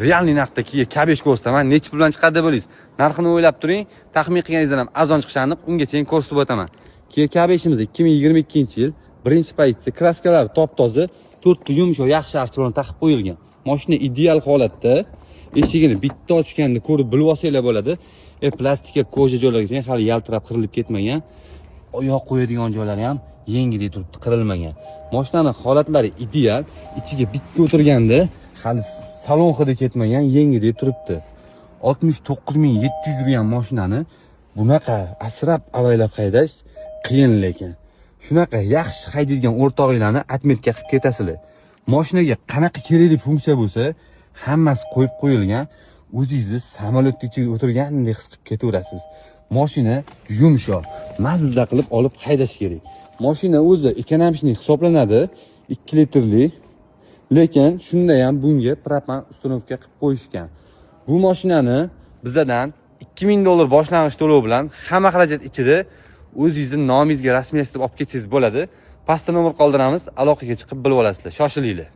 Реальный narxda Kia K5 ko'rsataman. Nechi pul bilan chiqadi deb o'ylaysiz? Narxini o'ylab turing. Taxmin qilganingizdan ham arzon chiqishi aniq. Ungacha ko'rsatib o'taman. Kia K5'imiz 2022-yil, birinchi pozitsiya, краска lari top-toza, to'rtta yumshoq, yaxshi archa taqib qo'yilgan. Mashina ideal holatda. Eshigini bitta ochganda ko'rib bilib olsanglar bo'ladi. Plastika кожа joylarga hali yaltirab qirilib ketmagan. Oyoq qo'yadigan joylari ham yengidek turibdi, qirilmagan. Mashinani holatlari ideal. Ichiga bitta o'tirganda hali salon hidi ketmagan, yengidek turibdi. 69 700 yurgan mashinani bunaqa asrab avaylab haydash qiyin lekin. Shunaqa yaxshi haydaydigan o'rtog'inglarni отметка qilib ketasizlar. Mashinaga qanaqa kerakli funksiya bo'lsa, hammasi qo'yib qo'yilgan. O'zingizni samolyotni ichiga o'tirgandek his qilib ketaverasiz. Mashina yumshoq, mazza qilib olib haydash kerak. Mashina o'zi экономичный hisoblanadi, 2 litrli. Lekin shunda ham bunga propan установка qilib qo'yishgan. Bu mashinani bizadan 2000 dollar boshlang'ich to'lov bilan, hamma xarajat ichida, o'zingizni nomingizga rasmiylashtirib olib ketsangiz bo'ladi. Pastda nomer qoldiramiz, aloqaga chiqib bilib olasizlar. Shoshilinglar.